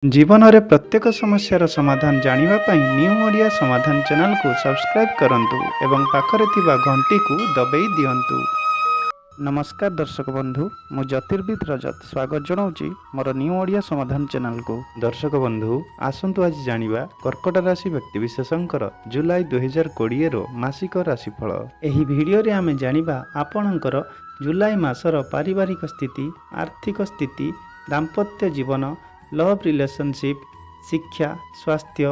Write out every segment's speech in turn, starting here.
ଜୀବନରେ ପ୍ରତ୍ୟେକ ସମସ୍ୟାର ସମାଧାନ ଜାଣିବା ପାଇଁ ନ୍ୟୁ ଓଡ଼ିଆ ସମାଧାନ ଚ୍ୟାନେଲକୁ ସବସ୍କ୍ରାଇବ୍ କରନ୍ତୁ ଏବଂ ପାଖରେ ଥିବା ଘଣ୍ଟିକୁ ଦବେଇ ଦିଅନ୍ତୁ। ନମସ୍କାର ଦର୍ଶକ ବନ୍ଧୁ, ମୁଁ ଜ୍ୟୋତିର୍ବିଦ ରଜତ ସ୍ୱାଗତ ଜଣାଉଛି ମୋର ନ୍ୟୁ ଓଡ଼ିଆ ସମାଧାନ ଚ୍ୟାନେଲକୁ। ଦର୍ଶକ ବନ୍ଧୁ, ଆସନ୍ତୁ ଆଜି ଜାଣିବା କର୍କଟ ରାଶି ବ୍ୟକ୍ତିବିଶେଷଙ୍କର ଜୁଲାଇ 2020ର ମାସିକ ରାଶିଫଳ। ଏହି ଭିଡ଼ିଓରେ ଆମେ ଜାଣିବା ଆପଣଙ୍କର ଜୁଲାଇ ମାସର ପାରିବାରିକ ସ୍ଥିତି, ଆର୍ଥିକ ସ୍ଥିତି, ଦାମ୍ପତ୍ୟ ଜୀବନ, ଲଭ୍ ରିଲେସନସିପ୍, ଶିକ୍ଷା, ସ୍ୱାସ୍ଥ୍ୟ,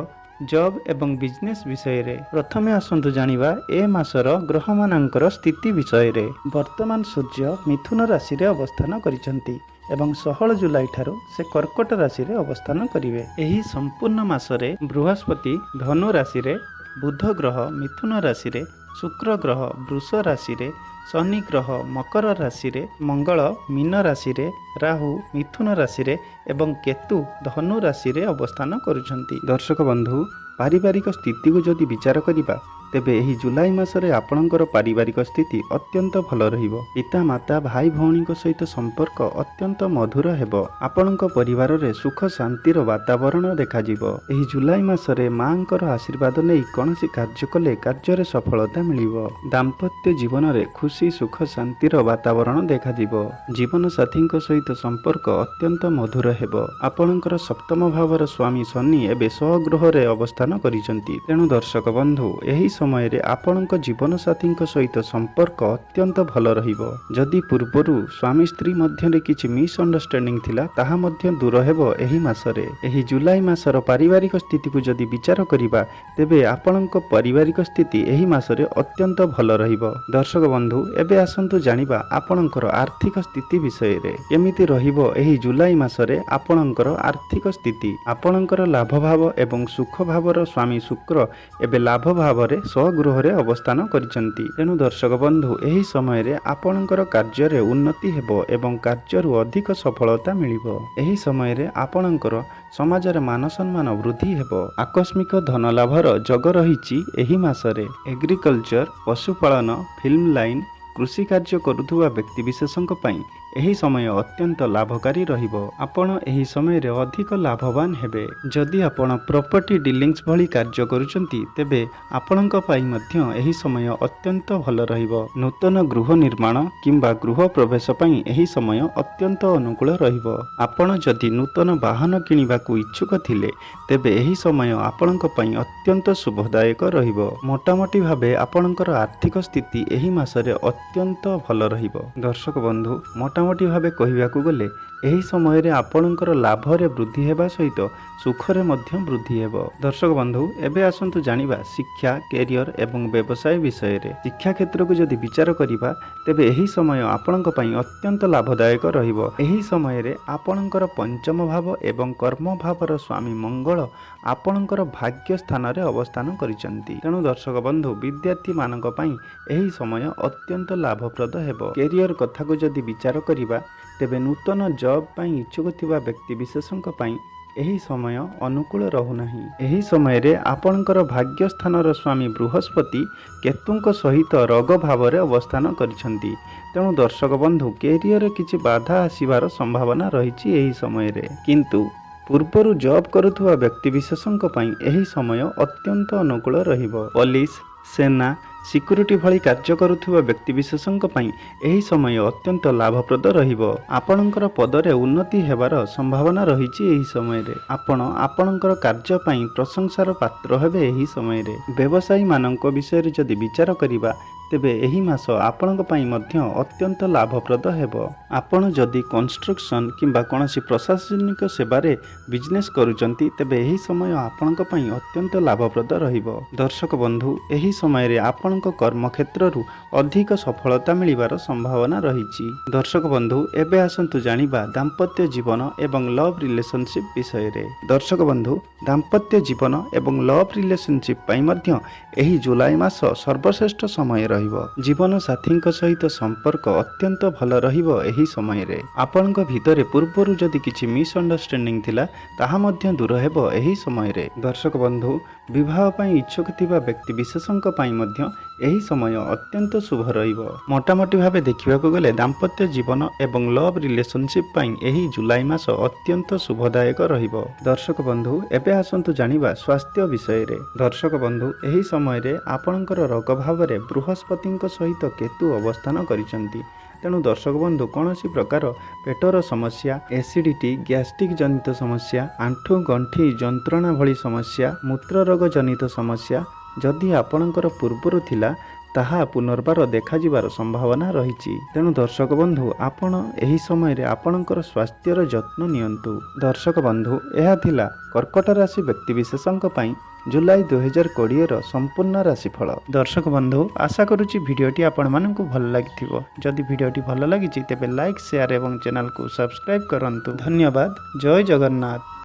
ଜବ୍ ଏବଂ ବିଜନେସ୍ ବିଷୟରେ। ପ୍ରଥମେ ଆସନ୍ତୁ ଜାଣିବା ଏ ମାସର ଗ୍ରହମାନଙ୍କର ସ୍ଥିତି ବିଷୟରେ। ବର୍ତ୍ତମାନ ସୂର୍ଯ୍ୟ ମିଥୁନ ରାଶିରେ ଅବସ୍ଥାନ କରିଛନ୍ତି ଏବଂ 16 ଜୁଲାଇ ଠାରୁ ସେ କର୍କଟ ରାଶିରେ ଅବସ୍ଥାନ କରିବେ। ଏହି ସମ୍ପୂର୍ଣ୍ଣ ମାସରେ ବୃହସ୍ପତି ଧନୁ ରାଶିରେ, ବୁଧ ଗ୍ରହ ମିଥୁନ ରାଶିରେ, ଶୁକ୍ର ଗ୍ରହ ବୃଷ ରାଶିରେ, ଶନି ଗ୍ରହ ମକର ରାଶିରେ, ମଙ୍ଗଳ ମୀନ ରାଶିରେ, ରାହୁ ମିଥୁନ ରାଶିରେ ଏବଂ କେତୁ ଧନୁ ରାଶିରେ ଅବସ୍ଥାନ କରୁଛନ୍ତି। ଦର୍ଶକ ବନ୍ଧୁ, ପାରିବାରିକ ସ୍ଥିତିକୁ ଯଦି ବିଚାର କରିବା, ତେବେ ଏହି ଜୁଲାଇ ମାସରେ ଆପଣଙ୍କର ପାରିବାରିକ ସ୍ଥିତି ଅତ୍ୟନ୍ତ ଭଲ ରହିବ। ପିତା ମାତା, ଭାଇ ଭଉଣୀଙ୍କ ସହିତ ସମ୍ପର୍କ ଅତ୍ୟନ୍ତ ମଧୁର ହେବ। ଆପଣଙ୍କ ପରିବାରରେ ସୁଖ ଶାନ୍ତିର ବାତାବରଣ ଦେଖାଯିବ। ଏହି ଜୁଲାଇ ମାସରେ ମାଙ୍କର ଆଶୀର୍ବାଦ ନେଇ କୌଣସି କାର୍ଯ୍ୟ କଲେ କାର୍ଯ୍ୟରେ ସଫଳତା ମିଳିବ। ଦାମ୍ପତ୍ୟ ଜୀବନରେ ଖୁସି, ସୁଖ, ଶାନ୍ତିର ବାତାବରଣ ଦେଖାଯିବ। ଜୀବନସାଥୀଙ୍କ ସହିତ ସମ୍ପର୍କ ଅତ୍ୟନ୍ତ ମଧୁର ହେବ। ଆପଣଙ୍କର ସପ୍ତମ ଭାବର ସ୍ୱାମୀ ଶନି ଏବେ ସ୍ୱଗୃହରେ ଅବସ୍ଥାନ କରିଛନ୍ତି। ତେଣୁ ଦର୍ଶକ ବନ୍ଧୁ, ଏହି ସମୟରେ ଆପଣଙ୍କ ଜୀବନସାଥୀଙ୍କ ସହିତ ସମ୍ପର୍କ ଅତ୍ୟନ୍ତ ଭଲ ରହିବ। ଯଦି ପୂର୍ବରୁ ସ୍ୱାମୀ ସ୍ତ୍ରୀ ମଧ୍ୟରେ କିଛି ମିସ୍ଅଣ୍ଡରଷ୍ଟାଣ୍ଡିଂ ଥିଲା, ତାହା ମଧ୍ୟ ଦୂର ହେବ ଏହି ମାସରେ। ଏହି ଜୁଲାଇ ମାସର ପାରିବାରିକ ସ୍ଥିତିକୁ ଯଦି ବିଚାର କରିବା, ତେବେ ଆପଣଙ୍କ ପାରିବାରିକ ସ୍ଥିତି ଏହି ମାସରେ ଅତ୍ୟନ୍ତ ଭଲ ରହିବ। ଦର୍ଶକ ବନ୍ଧୁ, ଏବେ ଆସନ୍ତୁ ଜାଣିବା ଆପଣଙ୍କର ଆର୍ଥିକ ସ୍ଥିତି ବିଷୟରେ। କେମିତି ରହିବ ଏହି ଜୁଲାଇ ମାସରେ ଆପଣଙ୍କର ଆର୍ଥିକ ସ୍ଥିତି? ଆପଣଙ୍କର ଲାଭ ଭାବ ଏବଂ ସୁଖ ଭାବର ସ୍ୱାମୀ ଶୁକ୍ର ଏବେ ଲାଭ ଭାବରେ ସ୍ୱଗୃହରେ ଅବସ୍ଥାନ କରିଛନ୍ତି। ତେଣୁ ଦର୍ଶକ ବନ୍ଧୁ, ଏହି ସମୟରେ ଆପଣଙ୍କର କାର୍ଯ୍ୟରେ ଉନ୍ନତି ହେବ ଏବଂ କାର୍ଯ୍ୟରୁ ଅଧିକ ସଫଳତା ମିଳିବ। ଏହି ସମୟରେ ଆପଣଙ୍କର ସମାଜରେ ମାନ ସମ୍ମାନ ବୃଦ୍ଧି ହେବ। ଆକସ୍ମିକ ଧନ ଲାଭର ଯୋଗ ରହିଛି ଏହି ମାସରେ। ଏଗ୍ରିକଲଚର, ପଶୁପାଳନ, ଫିଲ୍ମ ଲାଇନ୍, କୃଷି କାର୍ଯ୍ୟ କରୁଥିବା ବ୍ୟକ୍ତିବିଶେଷଙ୍କ ପାଇଁ ଏହି ସମୟ ଅତ୍ୟନ୍ତ ଲାଭକାରୀ ରହିବ। ଆପଣ ଏହି ସମୟରେ ଅଧିକ ଲାଭବାନ ହେବେ। ଯଦି ଆପଣ ପ୍ରପର୍ଟି ଡିଲିଂସ୍ ଭଳି କାର୍ଯ୍ୟ କରୁଛନ୍ତି, ତେବେ ଆପଣଙ୍କ ପାଇଁ ମଧ୍ୟ ଏହି ସମୟ ଅତ୍ୟନ୍ତ ଭଲ ରହିବ। ନୂତନ ଗୃହ ନିର୍ମାଣ କିମ୍ବା ଗୃହ ପ୍ରବେଶ ପାଇଁ ଏହି ସମୟ ଅତ୍ୟନ୍ତ ଅନୁକୂଳ ରହିବ। ଆପଣ ଯଦି ନୂତନ ବାହନ କିଣିବାକୁ ଇଚ୍ଛୁକ ଥିଲେ, ତେବେ ଏହି ସମୟ ଆପଣଙ୍କ ପାଇଁ ଅତ୍ୟନ୍ତ ଶୁଭଦାୟକ ରହିବ। ମୋଟାମୋଟି ଭାବେ ଆପଣଙ୍କର ଆର୍ଥିକ ସ୍ଥିତି ଏହି ମାସରେ ଅତ୍ୟନ୍ତ ଭଲ ରହିବ। ଦର୍ଶକ ବନ୍ଧୁ, ମୋଟାମୋଟି ଭାବେ କହିବାକୁ ଗଲେ ଏହି ସମୟରେ ଆପଣଙ୍କର ଲାଭରେ ବୃଦ୍ଧି ହେବା ସହିତ ସୁଖରେ ମଧ୍ୟ ବୃଦ୍ଧି ହେବ। ଦର୍ଶକ ବନ୍ଧୁ, ଏବେ ଆସନ୍ତୁ ଜାଣିବା ଶିକ୍ଷା, କ୍ୟାରିୟର ଏବଂ ବ୍ୟବସାୟ ବିଷୟରେ। ଶିକ୍ଷା କ୍ଷେତ୍ରକୁ ଯଦି ବିଚାର କରିବା, ତେବେ ଏହି ସମୟ ଆପଣଙ୍କ ପାଇଁ ଅତ୍ୟନ୍ତ ଲାଭଦାୟକ ରହିବ। ଏହି ସମୟରେ ଆପଣଙ୍କର ପଞ୍ଚମ ଭାବ ଏବଂ କର୍ମ ଭାବର ସ୍ୱାମୀ ମଙ୍ଗଳ ଆପଣଙ୍କର ଭାଗ୍ୟ ସ୍ଥାନରେ ଅବସ୍ଥାନ କରିଛନ୍ତି। ତେଣୁ ଦର୍ଶକ ବନ୍ଧୁ, ବିଦ୍ୟାର୍ଥୀମାନଙ୍କ ପାଇଁ ଏହି ସମୟ ଅତ୍ୟନ୍ତ ଲାଭପ୍ରଦ ହେବ। କ୍ୟାରିୟର କଥାକୁ ଯଦି ବିଚାର କରିବା, ତେବେ ନୂତନ ଜବ୍ ପାଇଁ ଇଚ୍ଛୁକ ଥିବା ବ୍ୟକ୍ତିବିଶେଷଙ୍କ ପାଇଁ ଏହି ସମୟ ଅନୁକୂଳ ରହୁନାହିଁ। ଏହି ସମୟରେ ଆପଣଙ୍କର ଭାଗ୍ୟ ସ୍ଥାନର ସ୍ୱାମୀ ବୃହସ୍ପତି କେତୁଙ୍କ ସହିତ ରୋଗ ଭାବରେ ଅବସ୍ଥାନ କରିଛନ୍ତି। ତେଣୁ ଦର୍ଶକ ବନ୍ଧୁ, କ୍ୟାରିୟରରେ କିଛି ବାଧା ଆସିବାର ସମ୍ଭାବନା ରହିଛି ଏହି ସମୟରେ। କିନ୍ତୁ ପୂର୍ବରୁ ଜବ୍ କରୁଥିବା ବ୍ୟକ୍ତିବିଶେଷଙ୍କ ପାଇଁ ଏହି ସମୟ ଅତ୍ୟନ୍ତ ଅନୁକୂଳ ରହିବ। ପୋଲିସ, ସେନା, ସିକ୍ୟୁରିଟି ଭଳି କାର୍ଯ୍ୟ କରୁଥିବା ବ୍ୟକ୍ତିବିଶେଷଙ୍କ ପାଇଁ ଏହି ସମୟ ଅତ୍ୟନ୍ତ ଲାଭପ୍ରଦ ରହିବ। ଆପଣଙ୍କର ପଦରେ ଉନ୍ନତି ହେବାର ସମ୍ଭାବନା ରହିଛି ଏହି ସମୟରେ। ଆପଣ ଆପଣଙ୍କର କାର୍ଯ୍ୟ ପାଇଁ ପ୍ରଶଂସାର ପାତ୍ର ହେବେ ଏହି ସମୟରେ। ବ୍ୟବସାୟୀମାନଙ୍କ ବିଷୟରେ ଯଦି ବିଚାର କରିବା, ତେବେ ଏହି ମାସ ଆପଣଙ୍କ ପାଇଁ ମଧ୍ୟ ଅତ୍ୟନ୍ତ ଲାଭପ୍ରଦ ହେବ। ଆପଣ ଯଦି କନଷ୍ଟ୍ରକ୍ସନ୍ କିମ୍ବା କୌଣସି ପ୍ରଶାସନିକ ସେବାରେ ବିଜନେସ୍ କରୁଛନ୍ତି, ତେବେ ଏହି ସମୟ ଆପଣଙ୍କ ପାଇଁ ଅତ୍ୟନ୍ତ ଲାଭପ୍ରଦ ରହିବ। ଦର୍ଶକ ବନ୍ଧୁ, ଏହି ସମୟରେ ଆପଣଙ୍କ କର୍ମକ୍ଷେତ୍ରରୁ ଅଧିକ ସଫଳତା ମିଳିବାର ସମ୍ଭାବନା ରହିଛି। ଦର୍ଶକ ବନ୍ଧୁ, ଏବେ ଆସନ୍ତୁ ଜାଣିବା ଦାମ୍ପତ୍ୟ ଜୀବନ ଏବଂ ଲଭ୍ ରିଲେସନସିପ୍ ବିଷୟରେ। ଦର୍ଶକ ବନ୍ଧୁ, ଦାମ୍ପତ୍ୟ ଜୀବନ ଏବଂ ଲଭ୍ ରିଲେସନସିପ୍ ପାଇଁ ମଧ୍ୟ ଏହି ଜୁଲାଇ ମାସ ସର୍ବଶ୍ରେଷ୍ଠ ସମୟ ରହିବ। ଜୀବନ ସାଥୀଙ୍କ ସହିତ ସମ୍ପର୍କ ଅତ୍ୟନ୍ତ ଭଲ ରହିବ ଏହି ସମୟରେ। ଆପଣଙ୍କ ଭିତରେ ପୂର୍ବରୁ ଯଦି କିଛି ମିସ୍ଅଣ୍ଡରଷ୍ଟାଣ୍ଡିଂ ଥିଲା, ତାହା ମଧ୍ୟ ଦୂର ହେବ ଏହି ସମୟରେ। ଦର୍ଶକ ବନ୍ଧୁ, ବିବାହ ପାଇଁ ଇଚ୍ଛୁକ ଥିବା ବ୍ୟକ୍ତି ବିଶେଷଙ୍କ ପାଇଁ ମଧ୍ୟ ଏହି ସମୟ ଅତ୍ୟନ୍ତ ଶୁଭ ରହିବ। ମୋଟାମୋଟି ଭାବେ ଦେଖିବାକୁ ଗଲେ ଦାମ୍ପତ୍ୟ ଜୀବନ ଏବଂ ଲଭ୍ ରିଲେସନସିପ୍ ପାଇଁ ଏହି ଜୁଲାଇ ମାସ ଅତ୍ୟନ୍ତ ଶୁଭଦାୟକ ରହିବ। ଦର୍ଶକ ବନ୍ଧୁ, ଏବେ ଆସନ୍ତୁ ଜାଣିବା ସ୍ୱାସ୍ଥ୍ୟ ବିଷୟରେ। ଦର୍ଶକ ବନ୍ଧୁ, ଏହି ସମୟରେ ଆପଣଙ୍କର ରୋଗ ଭାବରେ ବୃହସ୍ପତିଙ୍କ ସହିତ କେତୁ ଅବସ୍ଥାନ କରିଛନ୍ତି। ତେଣୁ ଦର୍ଶକ ବନ୍ଧୁ, କୌଣସି ପ୍ରକାର ପେଟର ସମସ୍ୟା, ଏସିଡିଟି, ଗ୍ୟାଷ୍ଟ୍ରିକ୍ ଜନିତ ସମସ୍ୟା, ଆଣ୍ଠୁ ଗଣ୍ଠି ଯନ୍ତ୍ରଣା ଭଳି ସମସ୍ୟା, ମୂତ୍ରରୋଗ ଜନିତ ସମସ୍ୟା ଯଦି ଆପଣଙ୍କର ପୂର୍ବରୁ ଥିଲା, ତାହା ପୁନର୍ବାର ଦେଖାଯିବାର ସମ୍ଭାବନା ରହିଛି। ତେଣୁ ଦର୍ଶକ ବନ୍ଧୁ, ଆପଣ ଏହି ସମୟରେ ଆପଣଙ୍କର ସ୍ୱାସ୍ଥ୍ୟର ଯତ୍ନ ନିଅନ୍ତୁ। ଦର୍ଶକ ବନ୍ଧୁ, ଏହା ଥିଲା କର୍କଟ ରାଶି ବ୍ୟକ୍ତିବିଶେଷଙ୍କ ପାଇଁ ଜୁଲାଇ 2020ର ସମ୍ପୂର୍ଣ୍ଣ ରାଶିଫଳ। ଦର୍ଶକ ବନ୍ଧୁ, ଆଶା କରୁଛି ଭିଡ଼ିଓଟି ଆପଣମାନଙ୍କୁ ଭଲ ଲାଗିଥିବ। ଯଦି ଭିଡ଼ିଓଟି ଭଲ ଲାଗିଛି, ତେବେ ଲାଇକ୍, ସେୟାର ଏବଂ ଚ୍ୟାନେଲକୁ ସବସ୍କ୍ରାଇବ୍ କରନ୍ତୁ। ଧନ୍ୟବାଦ। ଜୟ ଜଗନ୍ନାଥ।